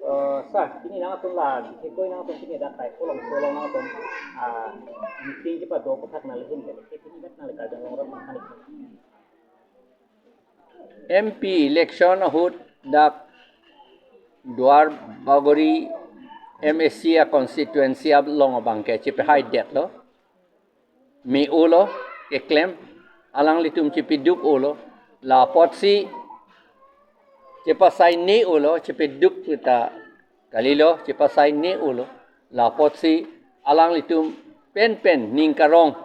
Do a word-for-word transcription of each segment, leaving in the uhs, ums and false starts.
Uh, sir, pini nangtum la, bikekoi nangtum pini dak Taipo Longso along nangtum, uh, meeting kipado aphuthak nangli hin ke, pini dak nangli Karbi Anglong arat nangkhanik. M P election ahut dak Duar Bagori M A C a constituency along abang ke chepehai detlo. Me-olo, keklem, alanglitum chepeduk-olo, la apotsi chepasai ne-olo, chepeduk ta kalilo, chepasai ne-olo, la apotsi alanglitum penpen ning karong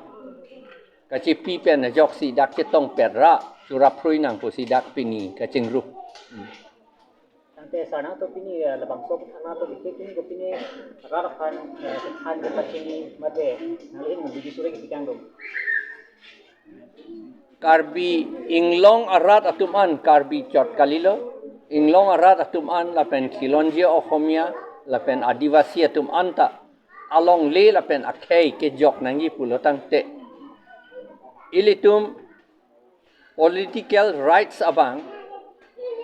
kachepi pen ajoksi dak chetong pet ra churap hrui nang pusi dak pini kachingrum. Hmm. Tangte sir nangtum pini, eh, labangso aphuthak nangtum bikek pini ko pini rat aphan, eh, aphan kepachini mate nangli hin bidi suri kepikang dong. Karbi Anglong arat atum an Karbi chot kalilo. Anglong arat atum an lapen Khilonjia Oxomiya lapen Adivasi atum anta alongle lapen akhei kejok nangji pulo tangte, ilitum political rights abang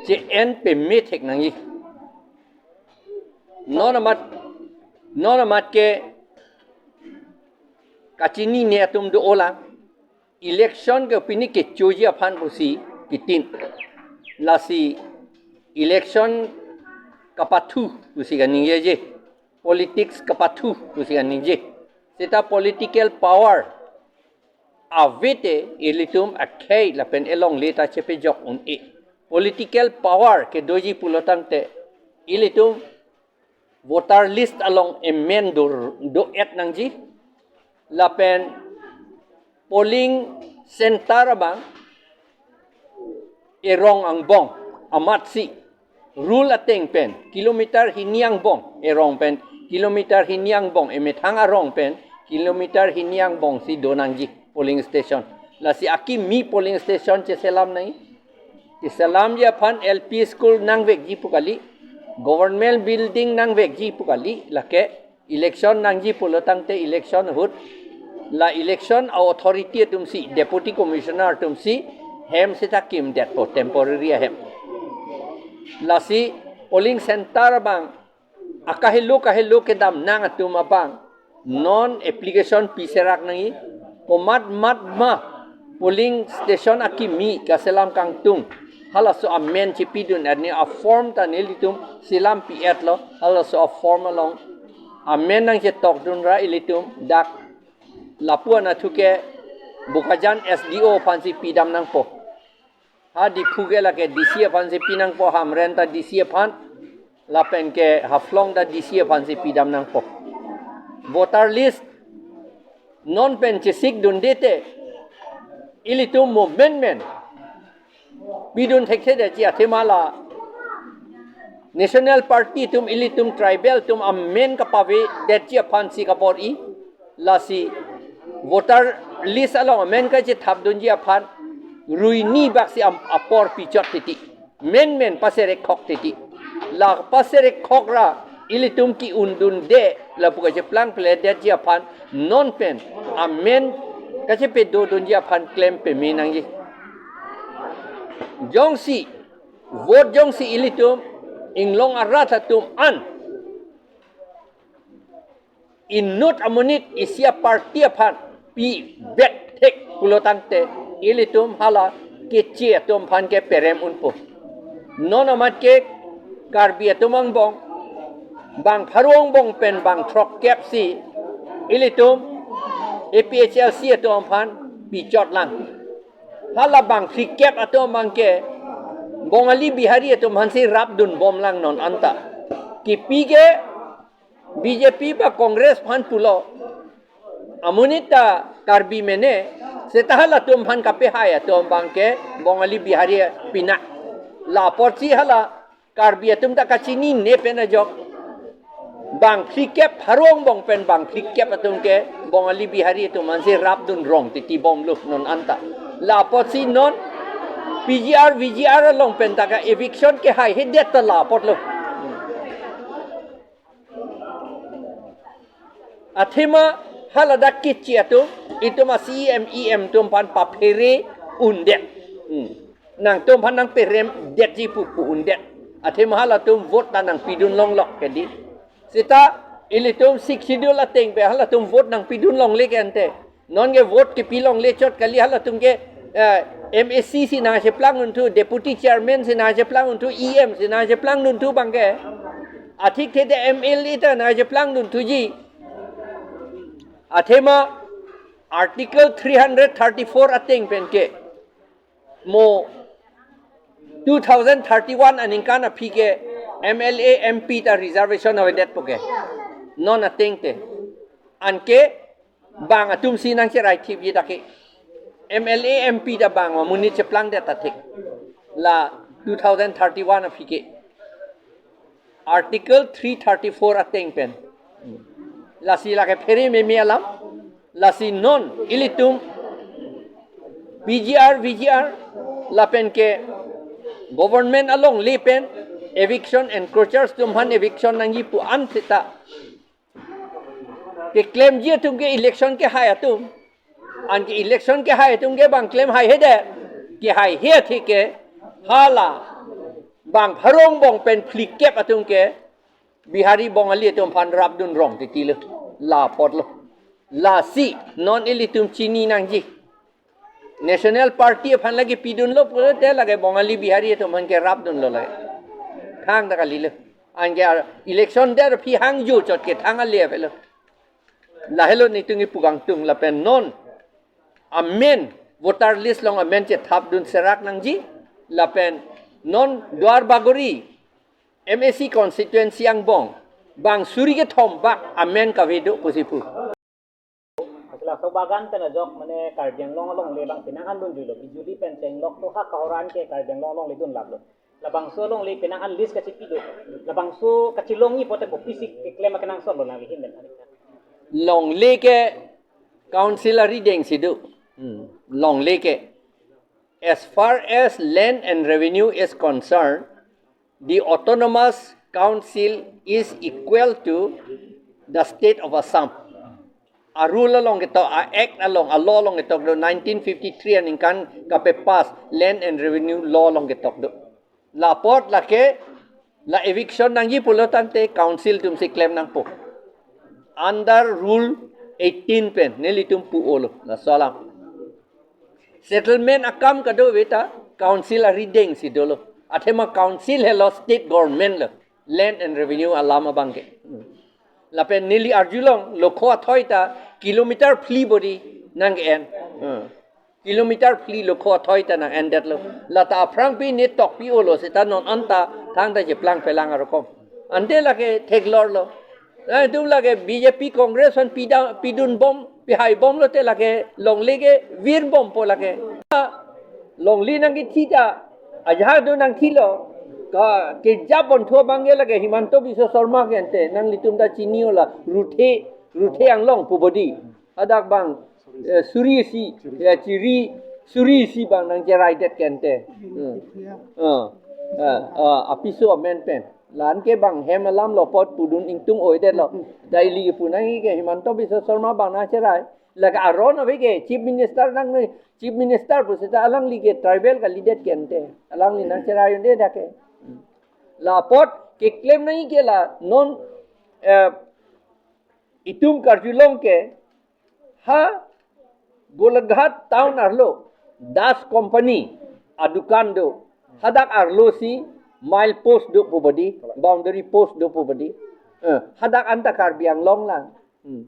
che-en peme thek nangji. Non amat, non amat ke kachinine atum do-olang. Election ke pini kechoji aphan pusi kitin. Lasi election kapathu pusi kaningjeje. Politics kapathu pusi kaningje. Seta political power ave te ilitum akhei lapen elongle ta chepejok un-e. Political power kedoji pulo tangte ilitum voter list along amend do, do-et nangji. Lapen polling center abang erong angbong amatsi rule ateng pen kilometer hini angbong, erong pen kilometer hini angbong, emethang arong pen kilometer hini angbong si do nangji polling station. Lasi akimi polling station cheselam nangji. Cheselamji aphan L P school nangvekji pu kali, government building nangvekji pu kali, lake election nangji pulo tangte election ahut la election authority atumsi, deputy commissioner atumsi hem seta kimdetpo, temporary ahem. Lasi polling center abang akahelo kahelo kedam nang atum abang non application piserak nangji, komat mat ma polling station akimi kaselam kangtung, halaso amen chepidun arni a-form ta nelitum selam pi-etlo, halaso a-form along amen nangchetokdun ra ilitum dak lapu anatthu ke Bokajan S D O aphansi pidam nangpo. Ha Diphu ke lake D C aphansi pinangpo, Hamren ta D C aphan, lapen ke Haflong ta D C aphansi pidam nangpo. Voter list non pen chesikdunde te ilitum movement men pidun thekthedetji athema la National Party atum ilitum tribal atum amen kapavedetji aphansi kabor-i. Lasi voter list along amen kachethapdunji aphan ruini baksi am-, apor pichot titi. Men men paserekhok titi. La paserekhok ra ilitum ki-undunde lapu kacheplang pledetji aphan non pen amen kachepedodunji aphan klem peme nangji. Jongsi, vote jongsi ilitum Anglong arat atum an inut amonit isi a-party aphan pivet thek pulo tangte ilitum hala keche atum aphan ke perem unpo. Non amat ke Karbi atum angbong bang pharo angbong pen bang throkkep si ilitum A P H L C atum aphan pichot lang. Hala bang phlikep atum abang ke Bongali Bihari atum aphansi rapdunbom lang non anta. Kipi ke B J P ba Congress aphan pulo, amonit ta Karbi mene, seta halatum aphan kapehai atum abang ke Bongali Bihari pina. La apotsi hala Karbi atum ta kachinine pen ajok bang phlikep pharo angbong pen bang phlikep atum ke Bongali Bihari atum aphansi rapdun rong titi bomlo non anta. La apotsi non P G R, V G R along pen ta ka eviction kehaihedet ta la apotlo. Athema hala dak keche atum, itum a-C E M, E M atum aphan paphere undet. Hmm. Nangtum aphan nangperemdetji pu pu undet. Athema halatum vote ta nangpidun longlok ke di. Seta ilitum Sixth Schedule ateng pen halatum vote nangpidun longle ke ante. Non ke vote kepi longle chot kali, halatum ke eh, M A C si nangcheplang dunthu, Deputy Chairman si nangcheplang dunthu, E M si nangcheplang dunthu abang ke. Athik the de M L A ta nangcheplang dunthuji. Athema Article three hundred thirty-four ateng pen ke mo two thousand thirty-one aningkan aphi ke M L A, M P ta reservation avedetpo ke. Non ateng te. Anke bang atum si nangcherai thipji ta ke. M L A, M P ta bang amonit cheplangdet ta thik. La two thousand thirty-one aphi ke. Article three thirty-four ateng pen. Lasi lake phere meme alam. Lasi non ilitum P G R, V G R lapen ke government alongle pen eviction, encroachers atum aphan eviction nangji pu an seta keklemji atum ke election kehai atum. Anke election kehai atum ke bang klem haihe de. Kehaihe atheke hala bang pharo angbong pen phlikep atum ke Bihari Bongali atum aphan rapdun rong titi lo. La apotlo. Lasi non ilitum chini nangji. National Party aphan lake pidunlo pulote lake Bongali Bihari atum aphan ke rapdunlo lake. Thangta kalilo. Anke election det aphi hangjo chot ke thang ale avelo. Lahelo netum kepu kangtung lapen non amen voter list along amen chethapdun serak nangji lapen non Duar Bagori M A C constituency angbong bang suri kethom bak amen kave do pusi pu. Asila so bagan pen ajok mane Karbi Anglong alongle bang penang an dunjuilo. Bijuli pen chenglok to ha kahoran ke Karbi Anglong alongle dunlaplo. Labangso alongle penang an list kachipi do. Labangso kachelongji pote kopisi keklem akenangsot lo nangli hin pen. Longle ke council arideng si do. Hmm. Longle ke. As far as land and revenue is concerned, the autonomous council is equal to the state of Assam. A rule along ketok, a act along, a law along ketok do nineteen fifty-three aningkan kapepass land and revenue law along ketok do. La apot lake la eviction nangji pulo tangte council atum si klem nangpo. Under rule eighteen pen nelitum pu-olo. Laso alam. Settlement akam kadokave ta council arideng si dolo. Athema council helo state government lo. Land and revenue alam abang ke. Hmm. Lapen neli arjulong lokho athoi ta kilometer phli bodi nang-en. Hmm. Kilometer phli lokho athoi ta nang-endetlo. Lata aphrangpi ne tokpi-olo seta non anta thangta cheplang pelang arokom. Ante lake theklorlo. Nangtum lake B J P Congress aphan pida, pidunbom, pihaibomlote lake longle ke virbompo lake. Longle nangkethi ta ajahak do nangthilo. Ka kejap bonthu abang ke lake Himanta Biswa Sarma ke ante nanglitum ta chini-o la Ruthe, Ruthe Anglong pu bodi. Hadak bang eh, suri isi, ya chiri, suri isi bang nangcheraidet ke ante. Hmm. Ah, ah, ah, apiso amen pen. La-an ke bang hem alam lo apot pudun ingtung oidetlo. Daily pu nangji ke Himanta Biswa Sarma bang nangcherai. Lake aron ave ke Chief Minister nang, Chief Minister pu seta alangli ke tribal kalidet ke ante. Alangli nangcherai un'edet ke. La apot keklem nangji ke la non eh, itum karjulong ke ha Golaghat town arlo Das Company adukan do. Hadak arlo si mile post do pu bodi, boundary post do pu bodi. Eh, hadak anta Karbi Anglong lang. Hmm.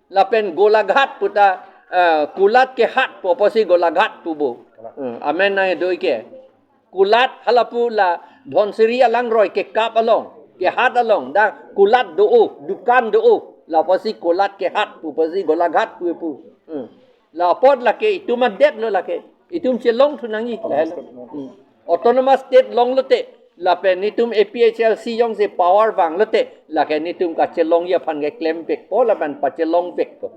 Lapen Golaghat puta eh, Kulat Kehat pu apotsi Golaghat pupo. Hmm. Amen nang do-ik ke. Kulat halapu la Dhansiri alangroi kekap along, kehat along, dak kulat do-o, dukan do-o, la apotsi Kulat Kehat pu apotsi Golaghat pu pu. Hmm. La apot lake itum adetlo lake, itum chelongthu nangji. Autonomous state. Hmm. Autonomous state longlote, lapen netum A P H L C jongsi power vanglote, lake netum kachelongji aphan ke klem vekpo, lapen pachelong vekpo.